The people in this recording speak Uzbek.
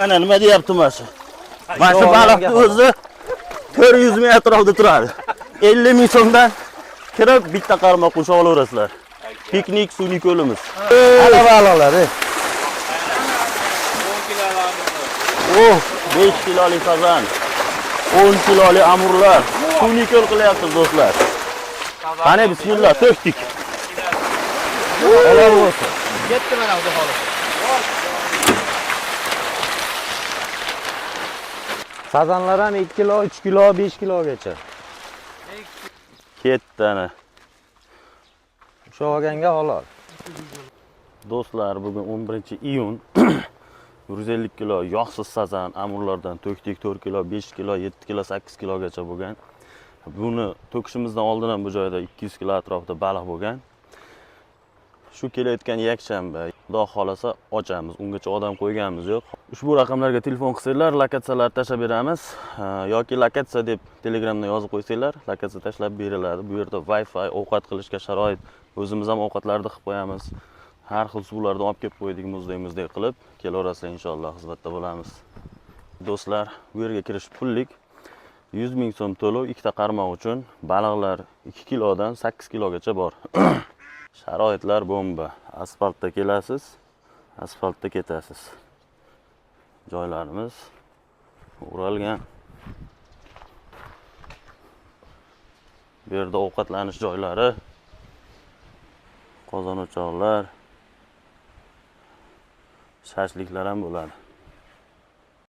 Mana nima deyapti mana shu. Mana shu baliqni o'zi 400 ming atrofida turadi. 50 ming so'mdan kirib bitta qarmoq qo'sha olaverasizlar. Piknik sun'iy ko'limiz. Ana baliqlar, ey. Oh, 5 kilolik sazan. 10 kilolik amurlar. Sun'iy ko'l qilyapmiz do'stlar. Qani bismillah to'kdik. Halol bo'lsin. Ketdi mana xudo xohlasa. Sazanlar ham 2 kilo, 3 kilo, 5 kilogacha. Ketdi ana. Ushlab olganga halol. Do'stlar, bugun 11 iyun. 150 kilo yog'siz sazan amurlardan to'kdik. 4 kilo, 5 kilo, 7 kilo, 8 kilogacha bo'lgan. Buni to'kishimizdan oldin ham bu joyda 200 kilo atrofida baliq bo'lgan. Shu kelayotgan yakshanba, Xudo xolasa ochamiz. Ungacha odam qo'yganimiz yo'q. Ushbu raqamlarga telefon qilsanglar, lokatsiyalarni tashlab beramiz. Yoki lokatsiya deb Telegramda yozib qo'ysanglar, lokatsiya tashlab beriladi. Bu yerda Wi-Fi, ovqat qilishga sharoit, o'zimiz ham ovqatlarni qilib qo'yamiz. Har xil suvlardan olib kelib qo'ydik, muzday muzday qilib. Kelaverasizlar inshaalloh, xizmatda bo'lamiz. Do'stlar, bu yerga kirish pullik. 100 ming so'm to'lov ikkita qarmoq uchun. Baliqlar 2 kilodan 8 kilogacha bor. Sharoitlar bomba. Asfaltda kelasiz, asfaltda ketasiz. Joylarimiz o'ralgan. Bu yerda ovqatlanish joylari, qozon o'choqlar, shashliklar ham bo'ladi.